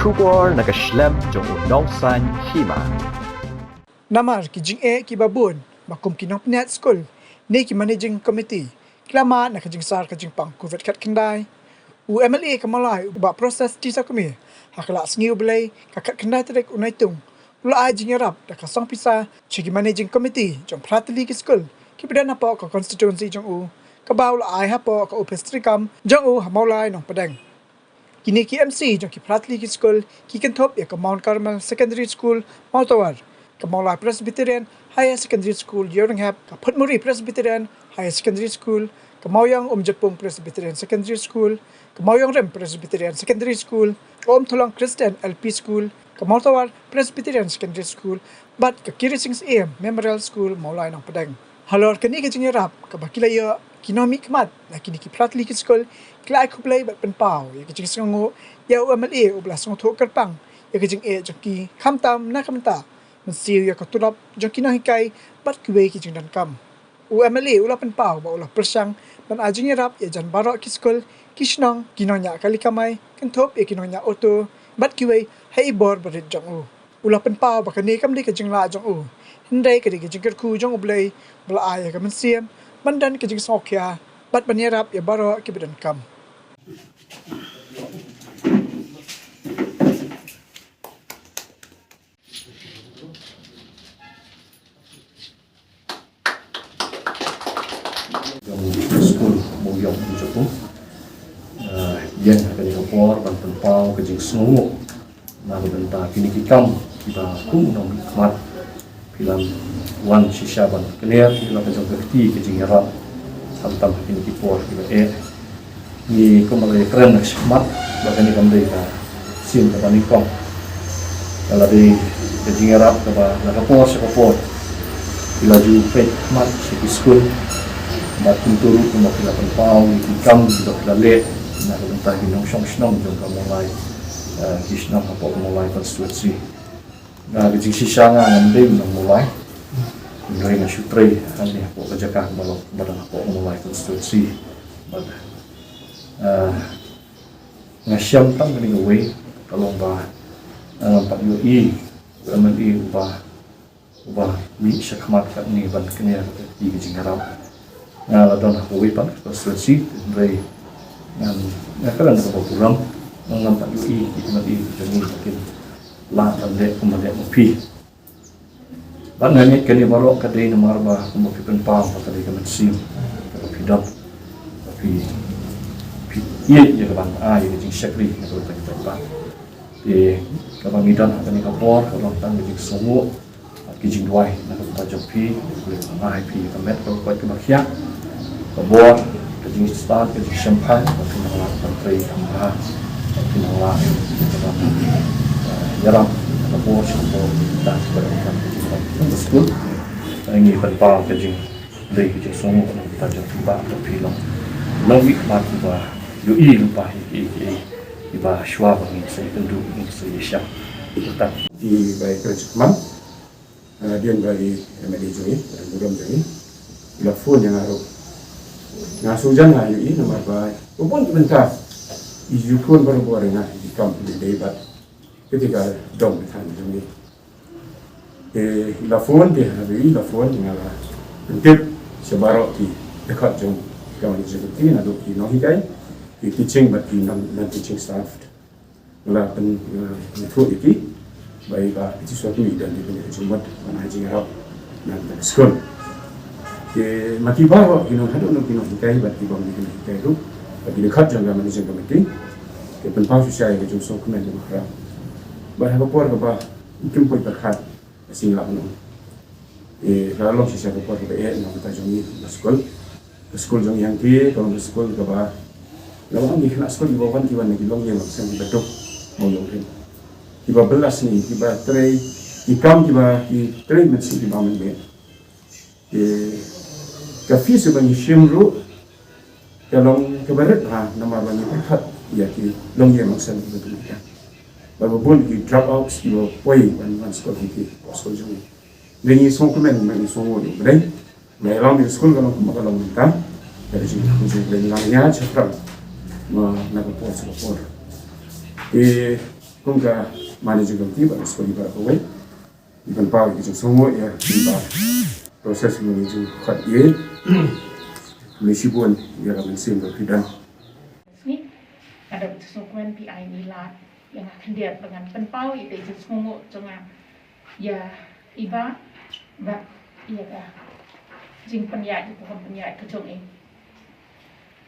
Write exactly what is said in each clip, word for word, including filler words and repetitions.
Khubor na ka shlem jong u Nongsaiñ Hima. Namar ki jingeh kiba bun ba kum ki nongpynïaid skul ne ki managing committee ki la mad na ka jingsar ka jingpang covid khatkhyndai, u M L A ka Mawlai u Bah Proses T Sawkmie ha ka la sngi u Blei ka khatkhyndai tarik u Naitung u la ai jingïarap da ka song pisa sha ki managing committee jong phra tylli ki skul kiba don hapoh ka constituency jong u, kaba u la ai hapoh ka ophis treikam jong u ha Mawlai Nongpdeng. Kine ki M C jong ki phra tylli ki skul ki kynthup ïa ka Mount Carmel Secondary School Mawtawar, ka Mawlai Presbyterian Higher Secondary School Ïewrynghep, ka Phutmuri Presbyterian Higher Secondary School, ka Mawiong Umjapung Presbyterian Secondary School, ka Mawiong Rim Presbyterian Secondary School, ka Umthlong Christian L P School, ka Mawtawar Presbyterian Secondary School bad ka Kiri Sing Syiem Memorial School Mawlai Nongpdeng. Halor kane ka jingïarap kaba ki la ïoh, ki nongmihkhmat na kine ki phra tylli ki skul ki la ai khublei bad pynpaw ïa ka jingsngewnguh ïa u M L A uba la sngewthuh kyrpang ïa ka jingeh jong ki, khamtam na ka bynta mynsiem ïa ka tulop jong ki nonghikai bad kiwei ki jingdonkam. U M L A u la pynpaw ba u la pyrshang ban ai jingïarap ïa jan baroh ki skul, ki shnong, ki nongñiah kali kamai, kynthup ïa ki nongñiah auto bad kiwei ha i bor barit jong u. U la pynpaw ba kane kam dei ka jinglah jong u, hynrei ka dei ka jingkyrkhu jong U Blei ba la ai ïa ka mynsiem ban don ka jingsngewkhia bad ban ïarap ïa baroh kiba donkam. Jong skul Mawiong Umjapung. Ah, ïeng ha kane ka por ban pynpaw ka jingsngewnguh na ka bynta kine ki kam kiba kum u nongmihkhmat phi la wan shisha ban kner ïa la ka jong ka kti ka jingïarap, khamtam ha kine ki por kiba eh. Ngi kum la ïakren shakhmat ba kane kam dei ka sien kaba nyngkong. Ka la dei ka jingïarap kaba na ka por sha ka por phi la ju peit khmat sha ki skul bad kumta ruh kumba phi la pynpaw ïa ki kam kiba phi la leh na ka bynta ki nongshong shnong jong ka Mawlai, eh, ki shnong hapoh ka Mawlai constituency. Na ka jingshisha nga ngam dei u nong Mawlai, hynrei nga shu trei hangne hapoh ka jaka kaba long kaba dang hapoh ka Mawlai constituency. Bad, eh, nga shem tang kane kawei ka long ba, eh, ngam pat ïohi u M L A uba, uba mih shakhmat katne ban kner ïa ka jingïarap. Nga la don ha kawei pat ka constituency, hynrei ngan, nga kren kaba burom, nga ngam pat ïohi ki M L A jong ngi ba kin lah ban leh kumba leh ma phi. Bad nga ngeit kane baroh ka dei namar ba kumba phi pynpaw ba ka dei ka mynsiem kaba phi don, ba phi, phi ïeit ïa ka ban ai ïa ka jingshakri na ka bynta ki paidbah. Te kaba ngi don ha kane ka por ka long tang ka jingsngewnguh bad ki jingduwai na ka bynta jong phi, Blei un ai phi ïa ka met kaba koit kaba khiah, ka bor, ka jingstad, ka jingshemphang, ba phin nang lah ban trei kham bha, ba phin nang lah ban, eh, ïarap na ka bor sha ka bor, na ka bynta ka jingïarap jong ka skul. Ngi pynpaw ka jingdei ka jingsngewnguh na ka bynta jong phi Bah, ba phi long nongmihkhmat uba ïohi lypa ïa kiei kiei kiba shuwa ba ngin sa ïakynduh, ngin sa ïashah. Kata. Ki bai kren shakhmat. Ah, dien ba i M L A jong ngi, ah, burom jong ngi, i la phone ïa nga ruh. Nga shu jan nga ïohi namar ba bun ki bynta i ju phone barabor ïa nga, i kam i dei bad kata ka dong ka thaiñ jong ngi. Te i la phone, te haba i la phone nga la pyntip sha baroh ki dkhot jong ka management committee, naduh ki nonghikai, ki teaching bad ki non, non teaching staff. Nga la pyn, nga la pynthut ïa ki ba i Bah P T Sawkmie i don dei ban ïa ka jingmut ban ai jingïarap na ka skul. Te ma ki baroh ki nong, haduh ki nonghikai bad ki bym dei ki nonghikai ruh, bad ki dkhot jong ka managing committee, ki pynpaw shisha ïa ka jingsngewkmen jong nga. Bad ha ka por kaba kim poi pyrkhat, ka sngi la pynong. Eh, ka la long shisha ka por kaba eh na ka bynta jong ngi ka skul. Ka skul jong ngi hangtei ka long ka skul kaba, la wan ngi khynnah skul kiba wan, ki wan na ki longïing longsem kiba duk, Mawiong Rim, kiba bylla sngi, kiba trei ki kam, kiba ki trei mynsiem, kiba mynmiet. Te ka fees ba ngi shim ruh ka long kaba rit bha namar ba ngi pyrkhat ïa ki longïing longsem kiba duk. Ba bun ki dropouts kiba poi ban wan skul hangtei, skul jong ngi. Ngi sngewkmen, ngi sngewkmen ïa U Blei. Ba ïa long ïa ka skul ka long kumba ka long mynta. Ka dei jingkyrkhu jong U Blei, ngi la ïa shaphrang na ka por sha ka por. Te Kum ka managing committee bad ka sngewbha kawei, ngi pynpaw ïa ka jingsngewnguh ïa ka process ngi ju khot ïa. Khublei shibun ïa ka mynsiem ka phi don. Sngi, ka dei ka jingsngewkmen phi ai ngi lad ïa nga khyndiat ba ngan pynpaw ïa ka jingsngewnguh jong nga ïa i Bah bad ïa ka jingpynïaid, ïa ka jingpynïaid ka jong i.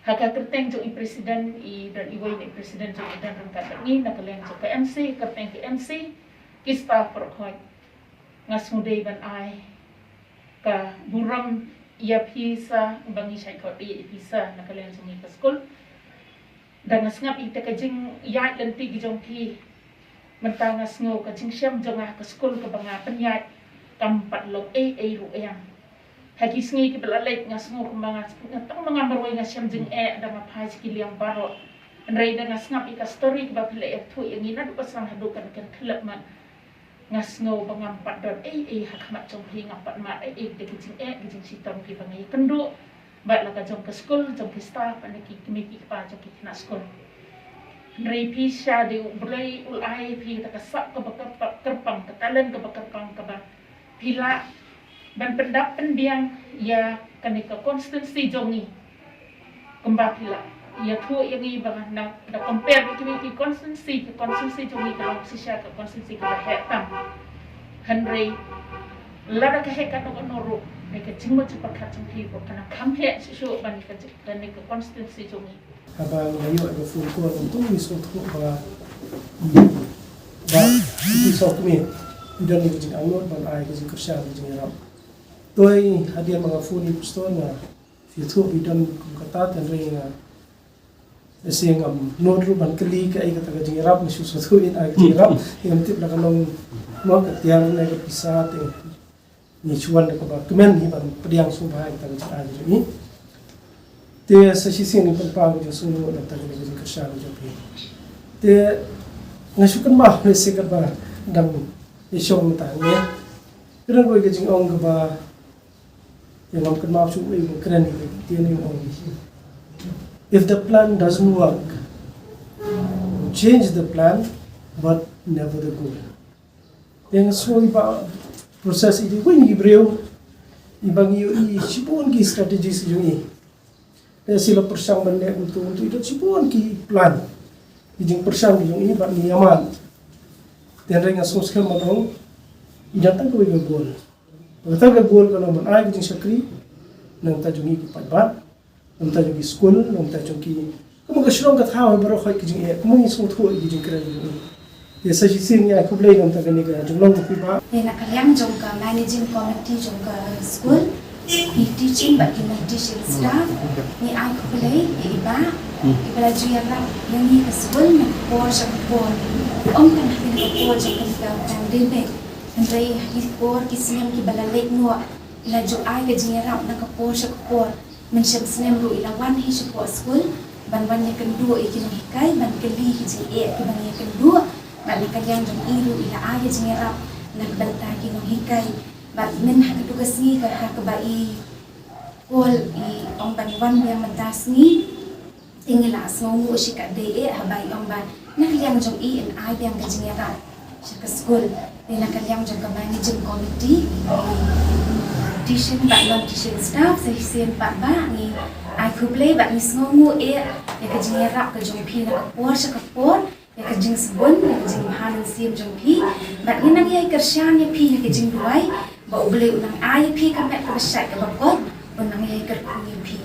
Ha ka kyrteng jong i president, i don iwei na i president jong i don ryngkat bad ngi, na ka liang jong ka M C, kyrteng ka M C, ki staff baroh khoit. Nga sngewdei ban ai ka burom ïa phi sa, ba ngi shait khot ïa phi sa na ka liang jong ngi ka skul. Da nga sngap ïa ka jingïaid lynti ki jong phi, mynta nga sngew ka jingshem jong nga ka skul kaba nga pynïaid kam pat long ei ei ruh ïa. Ha ki sngi kiba la leit nga sngew kumba nga, nga tang ma nga marwei nga shem jingeh da nga phai sha ki liang baroh. Hynrei da nga sngap ïa ka story kaba phi la ïathuh ïa ngi naduh ba sdang haduh kane ka khyllipmat, nga sngew ba ngam pat don ei ei ha khmat jong phi, ngam pat mad ei ei da ki jingeh ki jingshitom kiba nga ïakynduh bad la ka jong ka skul, jong ki staff, bad na ki kmie ki kpa jong ki khynnah skul. Hynrei phi sha dei U Blei u la ai phi kata ka sap kaba kyrpang, kyrpang, ka talent kaba kyrpang, kaba phi lah ban pyndap pynbiang ïa kane ka constituency jong ngi. Kumba phi lah ïathuh ïa ngi ba na, da compare bad ki constituency, ki constituency jong ngi ka long shisha ka constituency kaba heh tam. Hynrei lada ka heh kano kano ruh, ne ka jingmut jingpyrkhat jong phi ruh ka nang kham heh shuh shuh ban ka, kane ka constituency jong ngi. Haba nga ïoh ïa ka phone call, kumto ngi sngewthuh ba, ba ki sawkmie ki don ïa ka jingangnud ban ai ka jingkyrshan, ka jingïarap. Toi hadien ba nga phone ïa u pastor, nga ïathuh ba i don kum kata, hynrei nga, ïa, ngam nud ruh ban kylli kaei kata ka jingïarap, nga shu sngewthuh in ai ka jingïarap. Ngam tip la ka long mo ka tiar ne ka pisa, te ngi shu wan da kaba kmen hi ban pdiang sngewbha ïa kata ka jingai jong i. Te sa shisien ngi pynpaw ka jingsngewnguh na ka bynta ka jingkyrshan jong phi. Te nga shu kynmaw ne se katba dang ïashong mynta, ngi kren ruh ïa ka jingong kaba, ïa, ngam kynmaw shuh ei ba kren ïa ka, te ngi ong, if the plan doesn't work, change the plan but never the goal. Ïa, nga sngew ba process i dei wei na ki briew iba ngi ïohi shibun ki strategies jong i. Te shi la pyrshang ban leh kumto kumto, i don shibun ki plan, ki jingpyrshang ki jong i bad ngi ïa mad. Te hynrei nga sngew skhem ba dang i don tang kawei ka goal. Kata ka goal ka long ban ai ka jingshakri na ka bynta jong ngi ki paidbah, na ka bynta jong ki skul, na ka bynta jong ki, kumba ka shnong ka thaw baroh khoit ki jingeh, kumba ngi sngewthuh ïa ki jingkren jong ngi. Te sa shisien ngi ai khublei na ka bynta kane ka jinglong jong phi Bah. Te na ka liang jong ka managing committee jong ka skul, ki teaching bad ki non teaching staff, ngi ai khublei ïa i Bah iba la ju ïarap ïa ngi ka skul na ka por sha ka por. Ym tang ha kane ka por jong kane ka pandemic, hynrei ha ki por ki snem kiba la leit noh, i la ju ai ka jingïarap na ka por sha ka por. Mynshem snem ruh i la wan hi shapoh skul ban wan ïakynduh ïa ki nonghikai, ban kylli ki jingeh kiba ngi ïakynduh bad na ka liang jong i ruh i la ai ka jingïarap na ka bynta ki nonghikai. Bad myn ha katu ka sngi ka, ha kaba i call, i ong ban wan biang mynta sngi, te ngi la sngewnguh shikatdei eh haba i ong ba na ka liang jong i yn ai biang ka jingïarap sha ka skul. Te na ka liang jong ka managing committee, teaching bad non teaching staff, sa shisien pat Bah, ngi ai khublei bad ngi sngewnguh eh ïa ka jingïarap ka jong phi na ka por sha ka por, ïa ka jingsbun, ïa ka jingbha mynsiem jong phi. Bad ngi nang ïai kyrshan ïa phi ha ka jingduwai ba U Blei un nang ai ïa phi ka met kaba shait kaba koit, un nang ïai kyrkhu ïa phi.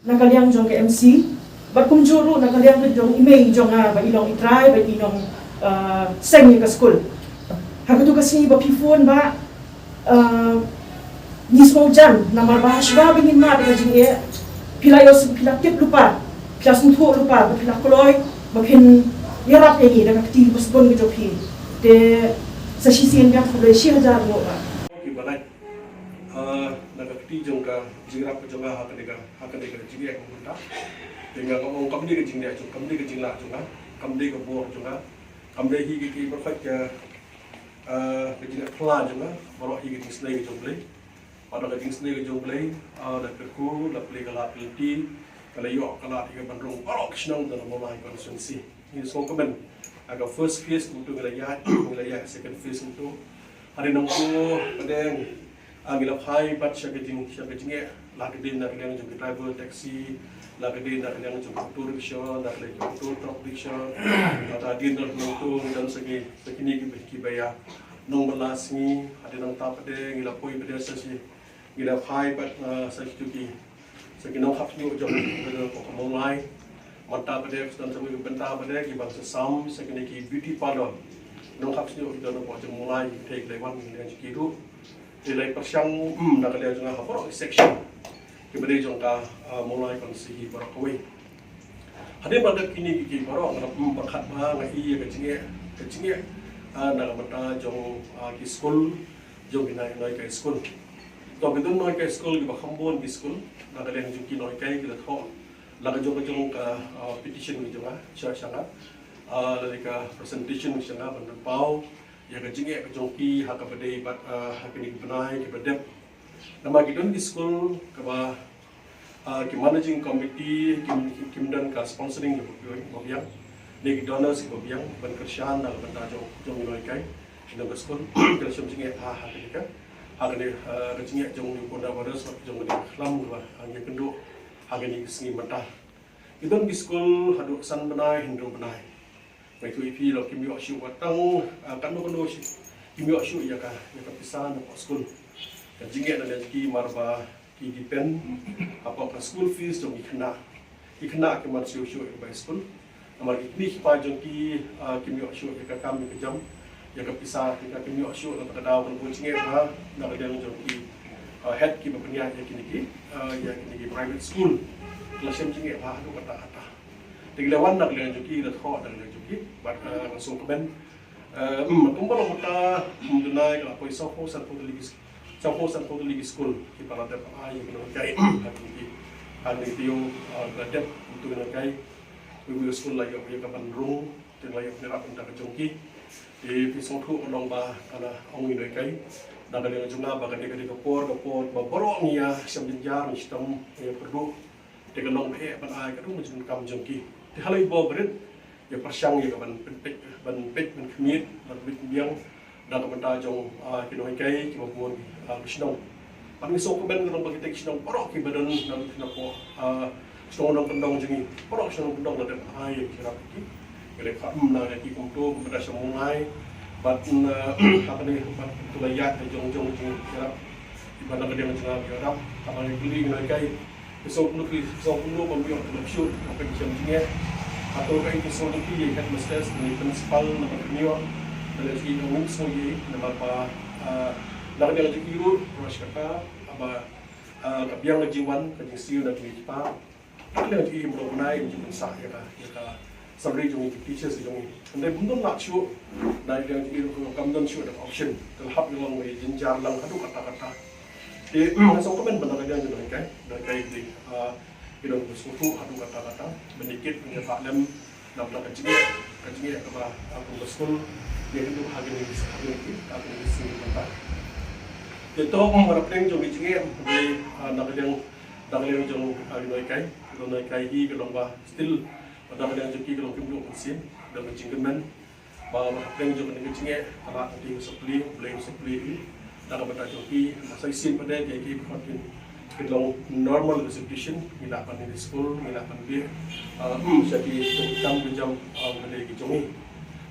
Na ka liang jong ka M C bad kumjuh ruh na ka liang ka jong i mei jong nga ba i long i trai ba i nong, ah, seng ïa ka skul. Ha katu ka sngi ba phi phone Bah, ah, ngi sngewjan namar ba hashwa ba ngin mad ïa ka jingeh, phi la ïoh, phi la tip lypa, phi la sngewthuh lypa, ba phi la kloi ba phin ïarap ïa ngi da ka kti ba sbun ka jong phi. Te sa shisien biang khublei shi hajar nguh Bah. Ki ba lait, ah, na ka kti jong ka jingïarap ka jong nga ha kane ka, ha kane ka jingeh ka mynta. Te nga ong kam dei ka jingeh jong, kam dei ka jinglah jong nga, kam dei ka bor jong nga, kam dei hi ki, ki ba khot ka, ah, ka jingeh pla jong nga, baroh hi ka jingsnei ka jong U Blei. Bad da ka jingsnei ka jong U Blei, ah, la kyrkhu, la plie ka lad ka lynti, ka la ïoh ka lad ïa ka ban rung baroh ki shnong jong ka Mawlai constituency. Ngi sngewkmen. Ka first phase kumto ngi la ïaid, ngi la ïaid second phase kumto. Hadien nangto pat de, ah, ngi la phai pat sha ka jing, sha ka jingeh, la ka dei na ka liang jong ki driver taxi, la ka dei na ka liang jong ki auto rickshaw, na ka liang jong ki auto truck rickshaw. Lada hadien nangto ngi don sa ki, sa kine ki, kiba ïa nongbylla sngi, hadien nangta pat de ngi la poi pat de sa shi, ngi la phai pat, ah, sa kito ki, sa ki nongkhapsniew jong ka Mawlai. Mynta pat de, sa don sa ki bynta pat de kiba sa sam sa kine ki beauty parlour. Nongkhapsniew ki don hapoh jong Mawlai, ki thei ki la wan, ngi la ïa ki ruh. Ki la pyrshang, mm, na ka liang jong nga ha baroh ki section kiba dei jong ka, ah, Mawlai constituency baroh kawei. Hadien ba dep kine ki, ki baroh, nga, mm, pyrkhat ba nga i ïa ka jingeh, ka jingeh, ah, na ka bynta jong, ah, ki skul jong ki nonghikai skul. To, ki don nonghikai skul kiba kham bun ki skul, na ka liang jong ki nonghikai ki la thoh la ka jong ka jong ka, ah, petition ka jong nga sha, sha nga, ah, lane ka presentation sha nga ban pynpaw ïa ka jingeh ka jong ki ha kaba dei bad, ah, ha kine ki bnai kiba dep. Namar ki don ki skul kaba, ah, ki managing committee kim, kim, kim don ka sponsoring kiba, kiba biang, ne ki donors kiba biang ban kyrshan na ka bynta jong, jong ki nonghikai. Ki don ka skul ki la shim jingeh ha, ha kane ka, ha kane, ah, ka jingeh jong ka coronavirus bad jong kane ka khlam kaba, ah, ngi ïakynduh ha kine ki sngi mynta. Ki don ki skul haduh san bnai, hynriew bnai. Nga ïathuh ïa phi, la kim ïoh shuh wat tang, ah, katno katno shuh, kim ïoh shuh ïa ka, ïa ka pisa napoh skul. Ka jingeh na ka liang jong ki mar ba ki depend hapoh ka school fees jong ki khynnah. Ki khynnah kim ïoh shuh shuh ïa ka bai skul. Namar ki kmie ki kpa jong ki, ah, kim ïoh shuh ïa ka kam ïa ka jam, ïa ka pisa, ïa ka, kim ïoh shuh. Kata ka daw kan bun jingeh ba na ka liang jong ki, ah, head kiba pynïaid ïa kine ki, ah, ïa kine ki private school. Ki la shim jingeh ba haduh katta katta. Te ki la wan na ka liang jong ki, la thoh na ka liang jong ki bad, ah, nga sngewkmen. Eh, mm, kumba long mynta, mm, duna ka la poi sawphew sanphew tylli ki, sawphew sanphew tylli ki skul kiba la dep ai ïa ki nonghikai ha kine ki, ha kine ki taïew, ah, ba la dep kumto ki nonghikai. Kiwei ki skul la ïoh ïa ka ban rung, te la ïoh ban ïarap na ka bynta ka jong ki. Te phi sngewthuh ka long ba ka la ong ïa ki nonghikai. Na ka liang jong nga ba ka dei, ka dei ka por, ka por ba baroh ngi ïa shem jynjar, ngi shitom, ngi ïa pyrduh. Te ka long ba eh ban ai katto katne ka jingdonkam jong ki. Te halor i bor barit, ïa pyrshang ïa ka ban pynpeit, ban peit, ban khmih, ban peit biang na ka bynta jong, ah, ki nonghikai kiba bun, ah, ki shnong. Bad ngi sngewkmen ka long ba kita ki shnong baroh kiba don na, napoh, ah, shnong nongkyndong jong ngi, baroh shnong nongkyndong la dep ai ïa ki jingïarap ïa ki. Ngi la kham na ïa ki kumto, kumba da sha Mawlai bad, ah, ha kane bad kumto la ïaid ka jong jong jingïarap. Kiba na ka liang jong nga ki ïarap, haba ngi kylli ki nonghikai, ki sngewthuh, ki sngewthuh bym ïoh tynnat shuh, haba ki shem jingeh. Hato kaei ka sngewthuh ïa ki headmistress, ïa ki principal, namar kim ïoh, namar ki ïoh ngim sngewthuh ïa ki, namar ba, ah, na ka liang jong ki ruh, ruh shi katta, haba, ah, ka biang ka jingwan, ka jingsiew na ki kpa. Ka liang jong i mrad bnai jong i, ban sah ïa ka, ïa ka salary jong i, ki teachers jong i. Hynrei bym don lad shuh, na ka liang jong i ruh kam don shuh da option. Ka la hap ïa long wei jynjar lang haduh katta katta. Te nga sngewkmen ba na ka liang jong i nonghikai, nonghikai ki, ah, ki don ka sngewthuh haduh katta katta ban ïa kit, ban ïa pah lem na ka jingeh, ka jingeh kaba, ah, kum ka skul ïa kynduh ha kine ki, ha kine ki, ha kine ki sngi mynta. Te to, mm, hapdeng jong ki jingeh, hynrei, ah, na ka liang, na ka liang jong, ah, ki nonghikai, ki nonghikai hi ka long ba still, na ka liang jong ki ka long kim duh mynsiem, da ka jingkyrmen ba hapdeng jong kane ka jingeh ka la ka dei ka sopli, U Blei u sopli hi na ka bynta jong ki. Ba sa shisien pat de ki, ki khot kin, kin long normal ka situation, ngi lah ban ïa skul, ngi lah ban ïa, ah, mm, sha ki, sha ki kam ki jam, ah, ka dei ki jong ngi.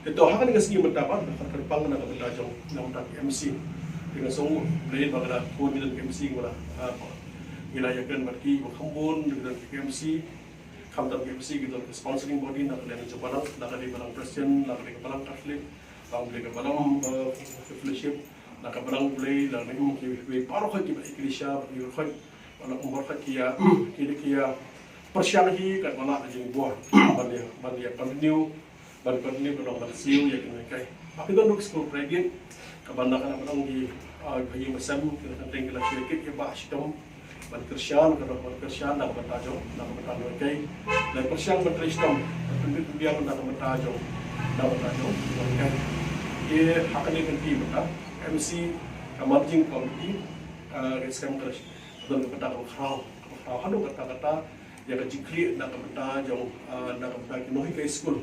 Te to ha kane ka sngi mynta pat, da ka kyrpang na ka bynta jong, na ka bynta ki M C. Te nga sngew U Blei ba ka da bun ki don ki M C ba la, ah, ngi la ïakren bad ki, ba kham bun ki don ki M C. Khamtam ki M C ki don ka sponsoring body, na ka liang jong balang, na ka liang balang Christian, na ka liang balang Catholic, na ka liang balang, eh, fellowship, na ka balang Blei, na ka liang ki, ki baroh ki ba ecclesia, ki baroh, balang baroh ki ïa, ki, ki ïa pyrshang hi katba lah ka jingbor ban ïa, ban ïa continue, ban continue ka long ban siew ïa ki nonghikai. Ba ki don ruh ki skul private, kaba na ka, na ka balang ki, ah, ki ïing ki sem, ki la kynthei ki la shu ïa kit ïa ba shitom ban kyrshan, ka dei ban kyrshan na ka bynta jong, na ka bynta nonghikai. Ban kyrshan ban trei shitom, ban pynbit pynbiang na ka bynta jong, na ka bynta jong nonghikai. Te ha kane ka lynti mynta, M C, ka managing committee, eh, ka skhem ka la don ka bynta kaba khraw, kaba khraw haduh katta katta ïa ka jingkhlieh na ka bynta jong, eh, na ka bynta ki nonghikai skul.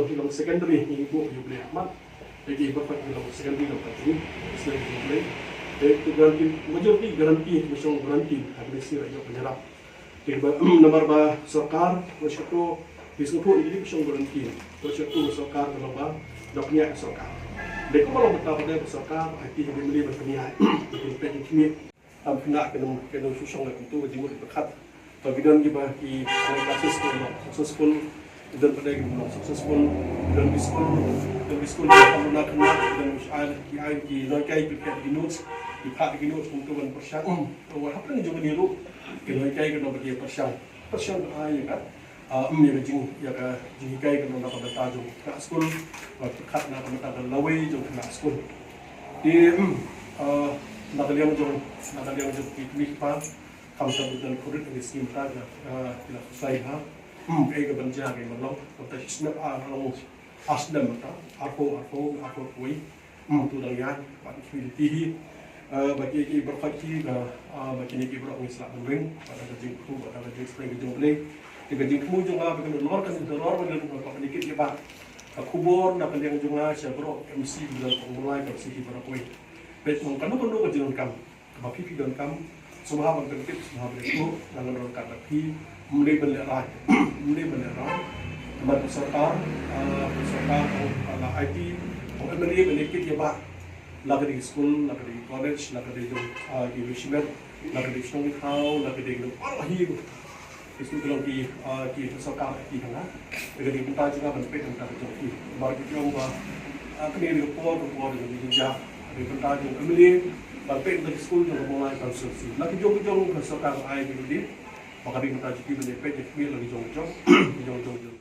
jong ki long secondary, ngi buh ïa u Blei ha khmat. Te ki baroh ki long secondary, long ka jong ngi, sdang jong u Blei. Te ki guarantee, majority guarantee, ki shong guarantee ha kine shi sngi, la ïoh ban ïarap. Te ba, namar ba sorkar, ba shatu, ki sngewthuh ïa ki shong guarantee. Ba shatu sorkar, namar ba dap ïa sorkar. Te kumba long mynta ba dei ba sorkar, ai ki ha ki mali ba pynïaid, ki pynïaid ki khmih. Tam pynïaid ki nong, ki nong shu shong ïa kumto ka jingmut pyrkhat. Ba ki don kiba ki online classes ki long successful, ki don pat de ki long successful, ki don ki skul, ki don ki skul ki long na kynmaw, ki don ki ai, ki ai ki nonghikai ki pynïaid ki notes, ki phah ki notes kumto ban pyrshang. Wat hapdeng jong kine ruh ki nonghikai ki nongpynïaid pyrshang. Pyrshang ai ïa ka, ah, ym ïa ka jing, ïa ka jinghikai ka long na ka bynta jong ka skul, bad pyrkhat na ka bynta ka lawei jong ka skul. Te, ym, ah, na ka liang jong, na ka liang jong ki kmie ki kpa, khamtam don khurit ïa ki sngim ta ka, ah, ki la kusai ha. Ym, kaei ka ban jia kaei ban long, kumta shi snem ar long, ar snem ta, arphew, arphew, arphew wei. Ym, to dang ïaid, bad ki khmih lynti hi. Eh, ba ki, ki baroh ki, ba, ah, ba kine ki baroh ngi sa lah ban ring, bad da ka jingthmu, bad da ka jingspring ka jong U Blei. Te ka jingthmu jong nga, ba kan lor, kan lor, ba kan lor, ba kan ikit ïa ba. Ka khubor, na ka liang jong nga, sha baroh, M C, ba kan ong Mawlai, ka M C hi baroh kawei. Peit, ong kano kano ka jingdonkam. Ba phi phi donkam, sngewbha ban pyntip, sngewbha ban ïathuh, ngan ong ryngkat bad phi, ym dei ban lehraiñ, ym dei ban lehraiñ. Namar ka sorkar, ah, ka sorkar, ong, ah, la aiti, ong M L A ban ïakit ïa ba. La ka dei skul, la ka dei college, la ka dei jong, ah, ki shimet, la ka dei shnong ki thaw, la ka dei jong baroh hi. Ki shu ki long ki, ah, ki sorkar ki hanga. Ka dei bynta jong nga ban peit bynta ka jong ki. Namar ki ong ba, ah, kane ka dei ka por, ka por jong ki jingjia. Ka dei bynta jong M L A ban peit bynta ki skul jong ka Mawlai constituency. La ki jong ki jong ka sorkar ai ki dei. Ba ka dei bynta jong ki ban peit jong ki la ki jong ki jong, ki jong ki jong.